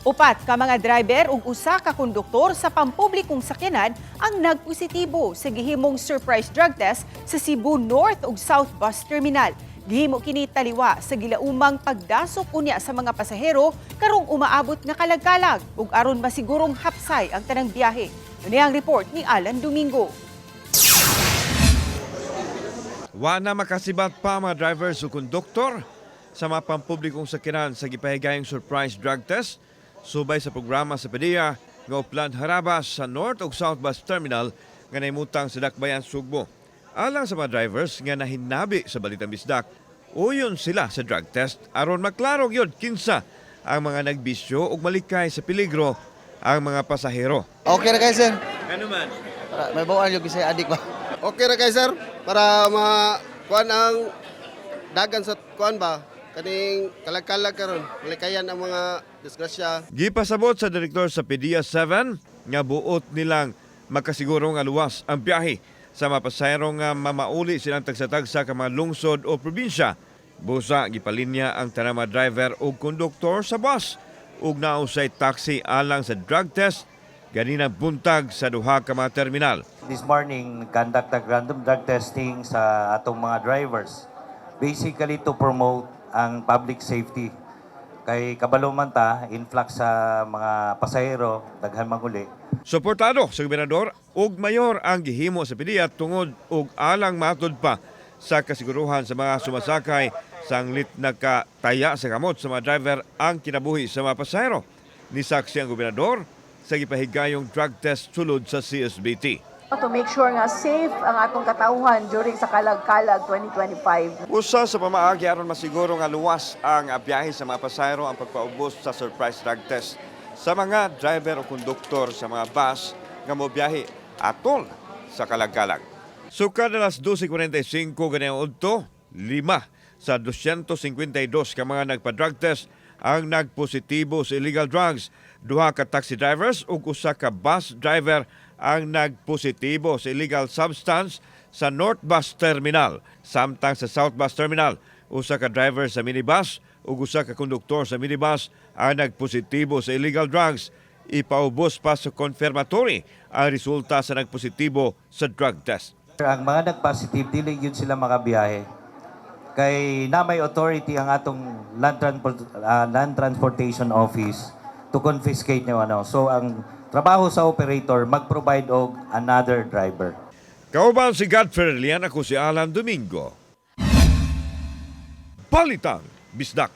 Upat ka mga driver ug usa ka konduktor sa pampublikong sakyanan ang nagpositibo sa gihimong surprise drug test sa Cebu North ug South Bus Terminal. Gihimo kini taliwa sa gilaumang pagdasok unya sa mga pasahero karong umaabot nga kalagkalag ug aron masigurong hapsay ang tanang biyahe. Ini ang report ni Alan Domingo. Wa na makasibat pa mga drivers o konduktor sa mga pampublikong sakyanan sa gipahigayong surprise drug test subay sa programa sa PDEA nga Oplan Harabas sa North ug South Bus Terminal nga nahimutang sa Dakbayan, Sugbo. Alang sa mga drivers nga nahinabi sa Balitang Bisdak, uyon sila sa drug test aron maklaro gyud kinsa ang mga nagbisyo ug malikay sa peligro ang mga pasahero. Okay ra kay, sir. Ano man? Para may bawaan yung kisay adik ba. Okay ra kay, sir, para ma kuan ang dagan sa kuan ba kaning kalag-kalag karon malikayan ang mga disgrasya. Gipasabot sa direktor sa PDEA 7 nga buot nilang makasiguro nga luwas ang biyahe sa mga pasahero nga mamauli silang tagsa-tagsa ka mga lungsod o probinsya. Busa gipalinya ang tanang mga driver ug konduktor sa bus ug nausay taxi alang sa drug test ganina buntag sa duha ka mga terminal. This morning, conduct a random drug testing sa atong mga drivers. Basically to promote ang public safety. Kay kabalo man ta, influx sa mga pasahero, daghan manguli. Suportado sa gobernador ug mayor ang gihimo sa PDEA tungod ug alang matud pa sa kasiguruhan sa mga sumasakay sanglit nakataya sa kamot sa mga driver ang kinabuhi sa mga pasahero. Nisaksi ang gobernador sa gipahigayong drug test sulod sa CSBT. To make sure nga safe ang atong katawhan during sa Kalag-Kalag 2025. Usa sa pamaagi aron masiguro nga luwas ang biyahe sa mga pasahero ang pagpaubos sa surprise drug test sa mga driver o konduktor sa mga bus nga mobiyahe atol sa Kalagkalag. Sukad alas 12:45 ganang udto, 5 sa 252 ka mga nagpa-drug test ang nagpositibo sa illegal drugs. Duha ka taxi drivers ug usa ka bus driver ang nagpositibo sa illegal substance sa North Bus Terminal. Samtang sa South Bus Terminal, usa ka driver sa minibus ug usa ka konduktor sa minibus ang nagpositibo sa illegal drugs. Ipaubos pa sa confirmatory ang resulta sa nagpositibo sa drug test. Ang mga nag-positive, dili yun sila makabiyahe. Kay na may authority ang atong Land Transportation Office to confiscate niyo ano. So ang trabaho sa operator, mag-provide og another driver. Kauban si Godfrey Lian, ako si Alan Domingo. Balitang Bisdak.